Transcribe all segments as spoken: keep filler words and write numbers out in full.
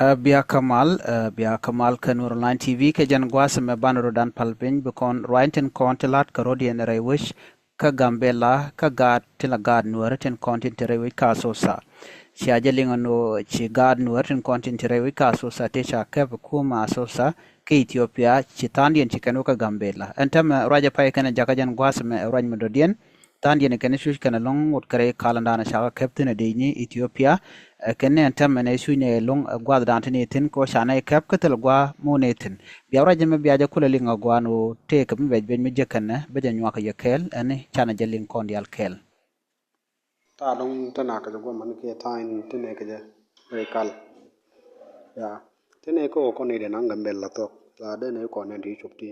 Ɛ, bia kä mal, ɛ, bia kä mal kä Nuer Online T V kɛ jɛn gua̱a̱th ɛmɛ banɛ rɔ̱dan pal piny bi kɔn ruac tin kɔn ti la̱t kɛ rɔ̱diɛn rɛy wec kä Gambela kä gaat tin la gaat Nuer tin kɔn tin ti rɛy wec kä Asosa. Cia jɛ liŋ ɛn ɣöö ci gaat Nuer tin kɔn tin ti rɛy wec kä Asosa ti ca kɛp ɛ kumɛ Asosa kä Ethiopia ci tha̱a̱ŋdiɛn ci kɛn wä kä Gambela. Ɛn täämɛ ruacɛ pay kɛnɛ jakä jɛn gua̱a̱th ɛmɛ ɛ ruac mi dɔ̱diɛn. Tha̱a̱ŋdiɛn kɛn cuc kɛn ɛlɔ̱ŋ ŋot kɛ rɛy kal ɛn da̱a̱n ca kɛ kɛp thi̱n ɛ dec ni Ethiopia. Ɛ, kɛn ni ɛn täämɛ nɛ cuc nɛ ɛlɔ̱ŋ, ɛ, gua̱a̱th da̱a̱n ti ni thi̱n kɛ ɣöö ca nɛ kɛp kä thil gua̱a̱ mi wä ni thi̱n. Bia ruac ɛmɛ bia jɛ kulɛ liŋ ɛ gua̱a̱n ɣöö tëëkɛ mi bɛc bɛc mi jek kɛn ɛ bä jɛ nyuak kɛ yɛ kɛɛl ɛn canɛ jɛ liŋ kɔn diaal kɛɛl. Ta̱a̱ dɔ̱ŋ te na kɛ jɛ guɔ̱män kiɛ ta̱a̱ in te nɛ kɛ jɛ rɛy kal. Ya, te nɛ kä ɣöö kɔn ni dee naŋ Gambela thuɔ̱k la dee nɛ kɔn nɛ ti cop ti.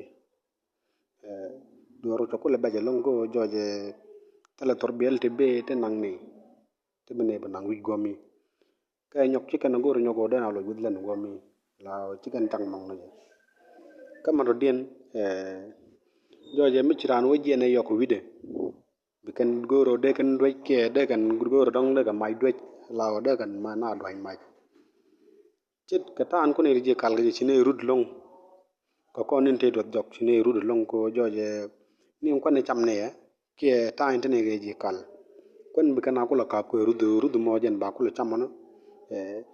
Ɛ, duɔ̱ɔ̱r cɛ kulɛ bɛc ɛlɔ̱ŋ kä ɣöö jɔɔc ɛ thilɛ thurbiɛl ti bee ti naŋ ni ti bi nɛ bi naŋ wi̱c guɔ̱mi. Kɛ nyɔk ci kɛn go̱o̱r nyɔk ɣöö dee na loc wi̱th lɛn guɔ̱mi la ɣöö ci kɛn cak mɔŋ ni jɛ. Kä man rɔ diɛn, ɛ, jɔɔc ɛ mi ci raan wä jiɛn ɛ yɔk wi̱dɛ. Bi kɛn go̱o̱r ɣöö dee kɛn duec kiɛ dee kɛn go̱o̱r dɔ̱ŋ dee kɛn mac duec la ɣöö dee kɛn ma na dua̱ny mac. Ce̱tkɛ ta̱a̱n kun ɛ ri ji̱ kal kɛ jɛ ci nɛ rut lo̱ŋ. Kɛ kɔn in te duɔth jɔk ci nɛ rut lo̱ŋ kɛ ɣöö jɔɔc ɛ ni kuan ɛ cam nɛ ɛ kiɛ ta̱a̱ in te nɛ kɛ ji̱ kal. Kuan bi kɛn a kulɛ ka̱p kɛ ruth, ruth mɔ jɛn ba kulɛ cam ɔnɔ. Ɛ,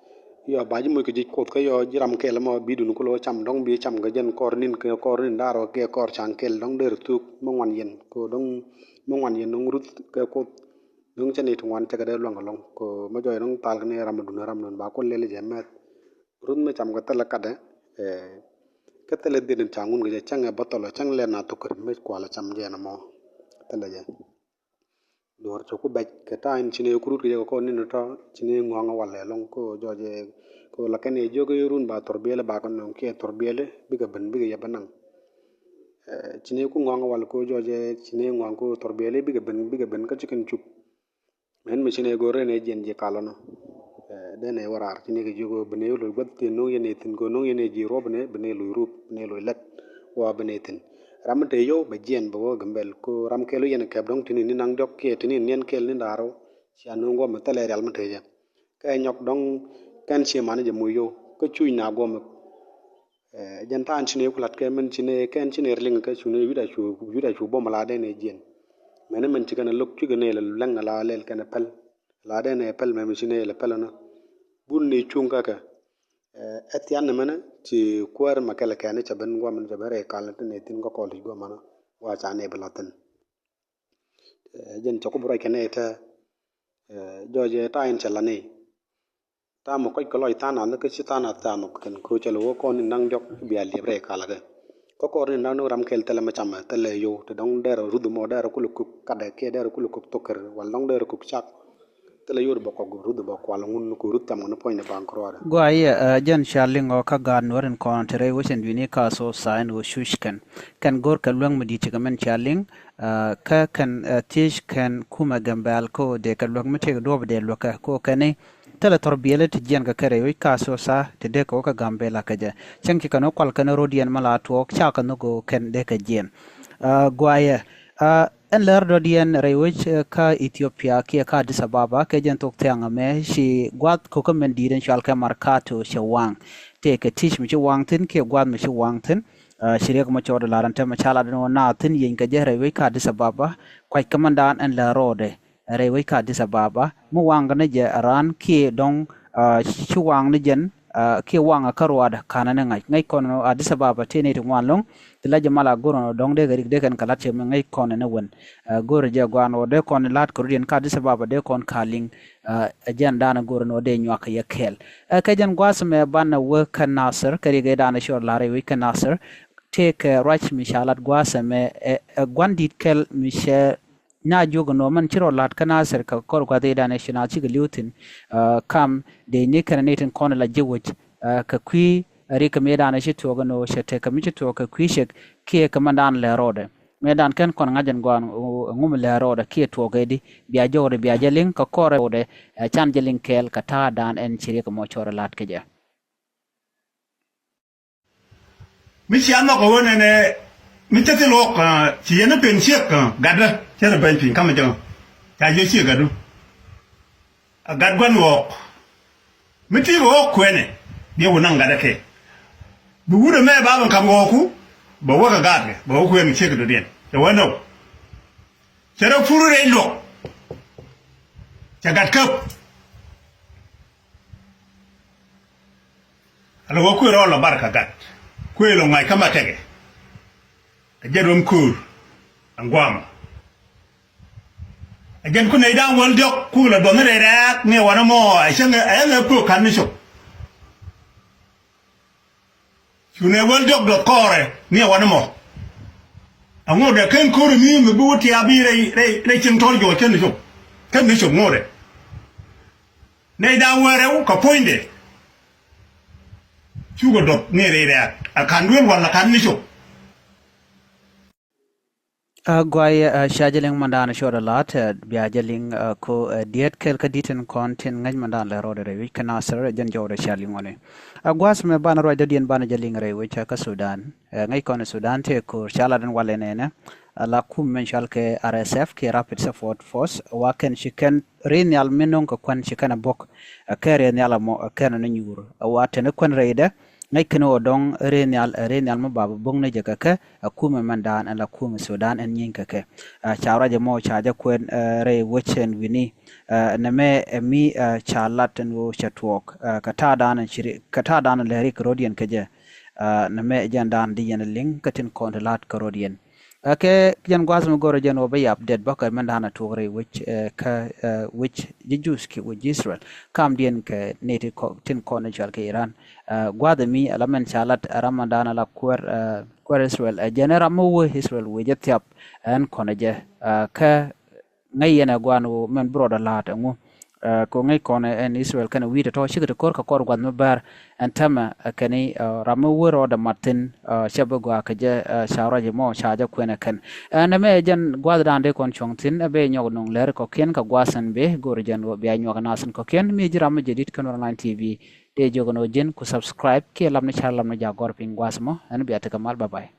yɔ ba ji̱ moc kɛ ji̱ kuoth kä yɔ ji̱ ram kɛl mɔ bi dun kulɛ cam dɔ̱ŋ bi cam kɛ jɛn kɔr nin kɛ kɔr nin da̱r ɔ kiɛ kɔr ca̱ŋ kɛl dɔ̱ŋ der thuk mi ŋuan yɛn kɛ dɔ̱ŋ mi ŋuan yɛn dɔ̱ŋ ruth kɛ kuoth. Dɔ̱ŋ cɛ ni ti ŋuan cɛ kɛ dee luäŋ ɛlɔ̱ŋ kɛ mɛ jɔɔc dɔ̱ŋ thal kɛ ni ram mi dun ram dun ba kulɛ lɛl jɛ mɛth. Ruth mi cam kɛ thilɛ katdɛ, ɛ, kä thilɛ dhiet in ca ŋun kɛ jɛ cäŋ ɛ bäthɔl ɔ cäŋ lɛn a thukär mi kual ɛ cam jɛ ɛn ɛmɔ. Thilɛ jɛ. Duɔ̱ɔ̱r cɛ ku bɛc kɛ ta̱a̱ in ci ni ku rut kɛ jɛ kɛ kɔn ni ni tɔ̱ ci ni ŋua̱ŋ ɛ walɛ ɛlɔ̱ŋ kɛ jɔɔc ɛ kɛ la kɛn ɛ jiök ɛ run ba thurbiɛl ɛ ba kɛ nɔŋ kiɛ thurbiɛl ɛ bikɛ ben bikɛ yɛ bä naŋ. Ɛ, ci ni ku ŋua̱ŋ ɛ wal kɛ jɔɔc ɛ ci ni ŋua̱ŋ kɛ thurbiɛl ɛ bikɛ ben bikɛ ben kä ci kɛn cup. Mɛn mi ci nɛ go̱r rɛn ɛ jiɛn ji̱ kalɔnɔ. Ɛ, dee nɛ wä raar ci nɛ kɛ ji̱ go̱r bi nɛ loc gua̱th ti no̱ŋ yɛn ɛ thi̱n go̱r no̱ŋ yɛn ɛ ji̱ ruɔ̱p nɛ bi nɛ loc rup bi nɛ loc lät. Wa bi nɛ thi̱n ram mi te yio̱w bɛ jiɛn bɛ wä Gambɛl ko ram kɛl wä yɛn kɛp dɔ̱ŋ ti ni ni naŋ diɔ̱k kiɛ ti ni niɛn kɛl ni da̱r wä. Cia no̱ŋ guɔ̱m mi thilɛ rial mi te jɛ kɛ nyɔk dɔ̱ŋ kɛn cie man jɛ moc yio̱w kä cuc na guɔ̱m. Ɛ, jɛn ta̱a̱n ci nɛ ku la̱t kɛ mɛn ci nɛ kɛn ci nɛ ri liŋ kɛ cu nɛ wi̱c a cu wi̱c a cu bom la dee nɛ jiɛn. Mɛn mɛn ci kɛn lo̱k ci kɛn nɛ lɛ lɛŋ la lɛl kɛn pɛl. La dee nɛ pɛl mɛn ci nɛ lɛ pɛl nɔ. Bun nɛ cuŋ kä kɛ. Ɛ, ɛ thian ni mɛn ci kuäär ma kɛl kɛn cɛ ben guam cɛ ben rɛy kal ti nɛ thin kä kɔl ti guam nɔ. Wa ca nɛ bi la thin. Ɛ, jɛn cɛ ku bi ruac kɛn nɛ tɛ. Ɛ, jɔɔc ɛ ta̱a̱ in cɛ la nɛ. Ta̱a̱ mɛ kɔc kɛ lɔc tha̱a̱ŋ nath kä ci tha̱a̱ŋ nath tha̱a̱ŋ nhɔk kɛn ko̱ cɛ lɛ wä kɔn ni naŋ diɔ̱k bia liɛp rɛy kalä kɛ. Kä kɔr ni naŋ ni ram kɛl thilɛ mɛ camɛ thilɛ yio̱w ti dɔ̱ŋ dɛr rut mɔ dɛr kulɛ kuk katdɛ kiɛ dɛr kulɛ kuk thokɛr wal dɔ̱ŋ dɛr kuk cak. Thilɛ yio̱w ti bɛ kɔk rut bɛ kual ŋun ni ku rut cam ŋun ni puɔ̱ny ni baŋ kɛ ruaadɛ. Gua yɛ, ɛ, jɛn ca liŋ ɔ kä gaat nuɔ̱ɔ̱r in kɔn ti rɛy wecin duini ka so sign wä cuc kɛn. Kɛn go̱r kɛ luäŋ mi di̱t cikɛ mɛn ca liŋ, ɛ, kä kɛn, ɛ, thiec kɛn kumɛ Gambɛl ko dee kɛ luäk mi tëëk duɔ̱ɔ̱p dee luäkɛ ko kɛn ni Thilɛ thurbiɛli ti jiɛn kɛ kɛ rɛy wec ka so sa ti dee kɛ wä kä Gambɛla kɛ jɛ. Cäŋ ci kɛn wä kual kɛn ro̱diɛn mi la tuɔɔk ca kɛ nhök kɛn dee kɛ jiɛn. Aa, guayɛ. Aa, ɛn lär dɔ̱diɛn rɛy wec, ɛ, kä Ethiopia kiɛ kä Addis Ababa kɛ jɛn thok thiaŋ ɛmɛ ci gua̱th ko̱kä mɛn di̱i̱t ɛn cual kɛ Markato cɛ waŋ. Tëë kɛ ti̱c mi ci waŋ thi̱n kiɛ gua̱th mi ci waŋ thi̱n. Aa, ci riɛk mɔ cɔɔd lar ɛn tɛmɛ ca lat ɛn wä naath thi̱n yieny kɛ jɛ rɛy wec kä Addis Ababa. Kuac kɛ mɛn daan ɛn lär rɔɔdɛ. Rɛy wec kä Addis Ababa mi waŋ ni jɛ raan kiɛ dɔŋ, aa, ci waŋ ni jɛn, aa, kiɛ waŋ kä ruaadɛ ka̱n ni ŋa̱c ŋäc kɔn ni Addis Ababa tëë ni ti ŋuan lo̱ŋ. Ti la jɛ mal a go̱r ni dɔŋ dee kɛ rik dee kɛn kɛ la̱t cɛ mi ŋäc kɔn ni wän. Aa, go̱r jɛ guan wä dee kɔn ni la̱t kɛ rut yɛn kä Addis Ababa dee kɔn ka liŋ, aa, ɛ jɛn daanɛ go̱r ni wä dee nyuak kɛ yɛ kɛɛl. Aa, kɛ jɛn gua̱a̱th mɛ banɛ wä kä Nasir kɛ rik ɛ daanɛ cɔɔr la̱r rɛy wec kä Nasir. Tëë kɛ ruac mi ca lat gua̱a̱th mɛ ɛ, ɛ gua̱n di̱t kɛl mi cɛ Nya jiök ɛn ɣöö mɛn ci rɔ la̱t kä Nasir kɛ kɔr gua̱th i̱ dan ɛ ci naath cikɛ li̱w thi̱n, aa, kam dee ni kɛn ni tin kɔn la ji̱ wec, aa, kɛ kui̱ rik kɛ mëëdan ɛ ci tuɔɔk ɛn ɣöö cɛ tekɛ mi ci tuɔɔk kɛ kui̱ cek kiɛ kɛ mɛn dan lɛ rɔɔdɛ. Mëëdan kɛn kɔn ŋa̱c ɛn gɔaa ɛŋu mi lɛ rɔɔdɛ kiɛ tuɔɔk ɛ di bia jɔwdɛ bia jɛ liŋ kɛ kɔr rɔɔdɛ, aa, can jɛ liŋ kɛɛl kɛ ta̱a̱dan ɛn ci riɛk ɛmɔ cɔɔr ɛ la̱t kɛ jɛ. Mi cia nhɔk ɛ ɣöö nɛnɛ mi cä thil ɣɔk, aa, ci yɛn ni pen ciek, aa, gatdä cä ni bɛny piny ka̱m jɛ, ca jiɛ ciek gatdu. A gat gua̱n ɣɔk mi ti̱i̱ kɛ ɣɔk kuɛnɛ. Diɛ wä naŋ gat ɛ kɛ bi wut ɛmɛ ba bɛ ka̱m ɣɔɔku. Bɛ wä kɛ gaat kɛ bɛ wä kuɛn ciek kɛ dɔ̱diɛn cɛ wä nɔw. Cɛ rɔ pur rɛy luɔk. Cɛ gat käp. Ala wä kuëë rɔɔl la bar ka gat kuëë lɔ ŋa̱c kä ma tɛkɛ. Ɛ jɛn rom köör ɛn gua̱a̱mɔ. Ɛ jɛn ku nɛy da̱ŋ wäl diɔ̱k kuk la duɔth ni rɛy rɛɛk ni wanɛ mɔ. Ɛ cäŋ ɛ ɣɛ pök ka̱n ni cop. Cu nɛy wäl diɔ̱k duɔth kɔɔrɛ ni wanɛ mɔ. Ɛŋu dɛ ken köör mi mi bi wä tiabi rɛy rɛy rɛy cieŋ tɔ̱r juɔc ken ni cop. Ken ni cop ŋu dɛ. Nɛy da̱ŋ wäl rɛw kɛ puɔ̱nydɛ. Cukɛ duɔth ni rɛy rɛɛk a ka̱n duel wal a ka̱n ni cop. A guay a ca jɛ liŋ mandan cuɔt a lat bia jɛ liŋ ko diet kel kä dit in kɔn tin ŋäc mandan lɛ rɔɔdɛ rɛy wi̱c kä Nasir jɛn jɔwdɛ ca liŋ ɔni. A gua̱a̱th mɛ banɛ ruac dɔ̱diɛn banɛ jɛ liŋ rɛy wi̱c kä Sudan. Ŋäc kɔn Sudan tëë ko̱r ca lat in walɛ nɛnɛ. A la kum mɛn cual kɛ R S F kiɛ Rapid Support Force wa kɛn ci kɛn ri nhial mi no̱ŋ kɛ kuɛn ci kɛn a bok. Ɛ kɛn ri nhial a mɔ ɛ kɛn a ni nyuur a wa teni kuɛn rɛydɛ. Ŋäc kɛn wä dɔŋ ri nhial ri nhial mi bap bo̱ŋ ni jɛ kɛ kɛ. Ɛ kumɛ mɛn daan ɛn la kumɛ Sudan ɛn nyieny kɛ kɛ. Ɛ ca ruac ɛmɔ ca jɛ kuɛn ɛ rɛy wec ɛn wi̱ni. Ɛ nɛmɛ ɛ mi ɛ ca lat ɛn wä cɛ tuɔɔk ɛ kɛ ta̱a̱ daan ɛn ci ri kɛ ta̱a̱ daan ɛn lɛ rik kɛ rɔ̱diɛn kɛ jɛ. Ɛ nɛmɛ ɛ jɛn daan di yɛn liŋ kä tin kɔn ti la̱t kɛ rɔ̱diɛn. Ɛ kɛ jɛn gua̱a̱th mi go̱rɛ jɛn wä bä yap dɛt bä kɛ mɛn daan ɛ tuɔɔk rɛy wec ɛ kä ɛ wec ji̱ Juudh kiɛ wec ji̱ Israel. Kamdiɛn kɛ nɛy ti kɔ tin kɔn ɛ cual kɛ Iran. Ɛ gua̱a̱th mi ala mɛn ca lat ɛ ram mɛn daan ala kuɛr ɛ kuɛr Israel ɛ jɛn ɛ ram mi wä Israel wec ɛ thiap ɛn kɔn ɛ jɛ. Ɛ kɛ ŋäc yɛn ɛ gua̱a̱n wä mɛn bi rɔɔdɛ la̱a̱t ɛŋu. Ɛ kɛ ŋäc kɔn ɛn Israel kɛn wi̱i̱ tɔ̱tɔ̱ cikɛ ti ko̱r kɛ kɔr gua̱th mi bäär. Ɛn täämɛ ɛ kɛn i̱ ɛ ram mi wä rɔɔdɛ mat thi̱n ɛ cɛ bi gɔaa kɛ jɛ ɛ ca ruac ɛmɔ ca jɛ kuɛn ɛ kɛn. Ɛn ɛmɛ ɛ jɛn gua̱a̱th daan dee kɔn cuɔ̱ŋ thi̱n ɛ bɛ nyɔk nuŋ lɛr kɔ̱kiɛn kɛ gua̱a̱th ɛn bi go̱o̱r jɛn wä bia nyuak ɛ nath thi̱n kɔ̱kiɛn mi ji̱ ram mi jɛ di̱t kɛn wä online T V. Dee jiök ɛn ɣöö ji̱n ku subscribe kiɛ lamni ca lamni jak gɔ̱r piny gua̱a̱th ɛmɔ ɛn bia tekɛ mal, bye bye.